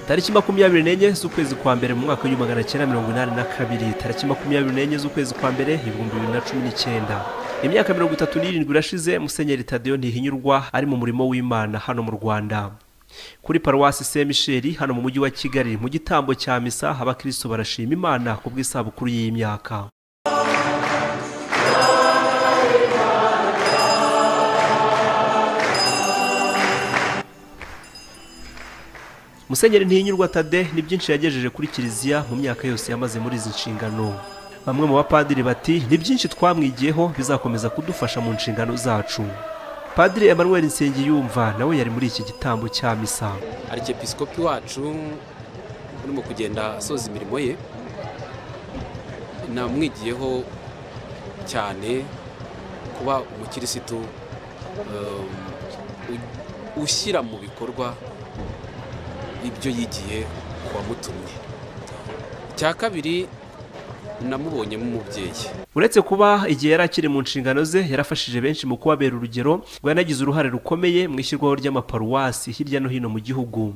Tariki 24 z'ukwezi kwa mbere mu mwaka w'igihumbi 1982, tariki 24 z'ukwezi kwa mbere 2019, imyaka 37 irashize Musenyeri Tadeyo Ntihinyurwa ari mu murimo w'Imana hano mu Rwanda. Kuri paruwasi Saint Michel hano mu mujyi wa Kigali, mu gitambo cya misa abakristo barashima Imana ku bw'isabukuru y'imyaka. Musenyeri Ntihinyurwa Tade ni byinshi yagejeje kuri Kiliziya mu myaka yose yamaze muri izi nshingano. Bamwe mu bapadiri bati ni byinshi twamwigiyeho bizakomeza kudufasha mu nshingano zacu. Padiri Emmanuel Nsengiyumva nawe yari muri iki gitambo cya misa. Arkiyepiskopi wacu urimo kugenda asoza imirimo ye, namwigiyeho cyane kuba umukirisitu ushyira mu bikorwa ibyo yigiye kuwamutumye. Icya kabiri namubonyemo umubyeyi. Uretse kuba igihe yari akiri mu nshingano ze yarafashije benshi mu kubabera urugero, ngo yanagize uruhare rukomeye mu ishyirwaho ry'amaparuwasi hirya no hino mu gihugu,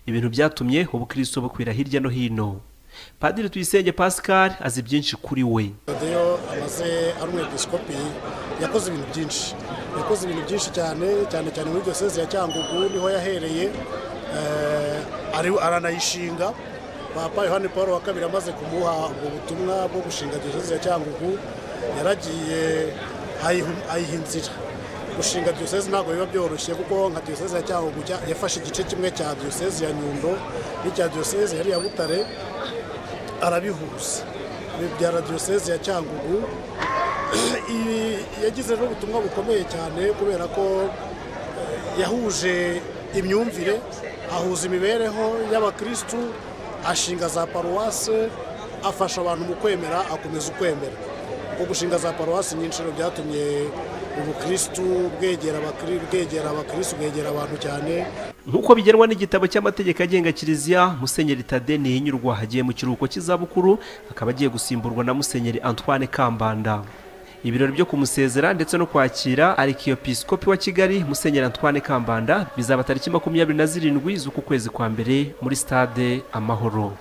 ibintu byatumye ubukristo bukwira hirya no hino. Padiri Tuyisenge Pascal azi byinshi kuri we. Tadeyo amaze ari umwepiskopi, yakoze ibintu byinshi, yakoze ibintu byinshi cyane cyane cyane muri diyoseze ya Cyangugu niho yahereye, aranayishinga. Papa Yohani Paul wa kabiri amaze kumuha ubwo butumwa bwo gushinga diyoseze ya Cyangugu, yaragiye ayiha inzira. Gushinga diyoseze ntabwo biba byoroshye, kuko nka diyoseze ya Cyangugu yafashe igice kimwe cya diyoseze ya Nyundo n'icya diyoseze yari ya Butare arabihuza, bibyara diyoseze ya Cyangugu. Yagize n'ubutumwa bukomeye cyane kubera ko yahuje imyumvire, ahuza imibereho y'abakristu, ashinga za paruwase, afasha abantu mu kwemera, akomeza ukwemera. Kuko gushinga za paruwasi nyinshi byatumye ubukristu bwegera abakristu, bwegera abantu cyane. Nk'uko bigenwa n'igitabo cy'amategeko agenga Kiliziya, Musenyeri Tade Ntihinyurwa agiye mu kiruhuko cy'izabukuru, akaba agiye gusimburwa na Musenyeri Antoine Kambanda. Ibirori byo kumusezera ndetse no kwakira Arkiyepiskopi wa Kigali Musenyeri Antoine Kambanda bizaba tariki 27 z'uku kwezi kwa mbere muri stade Amahoro.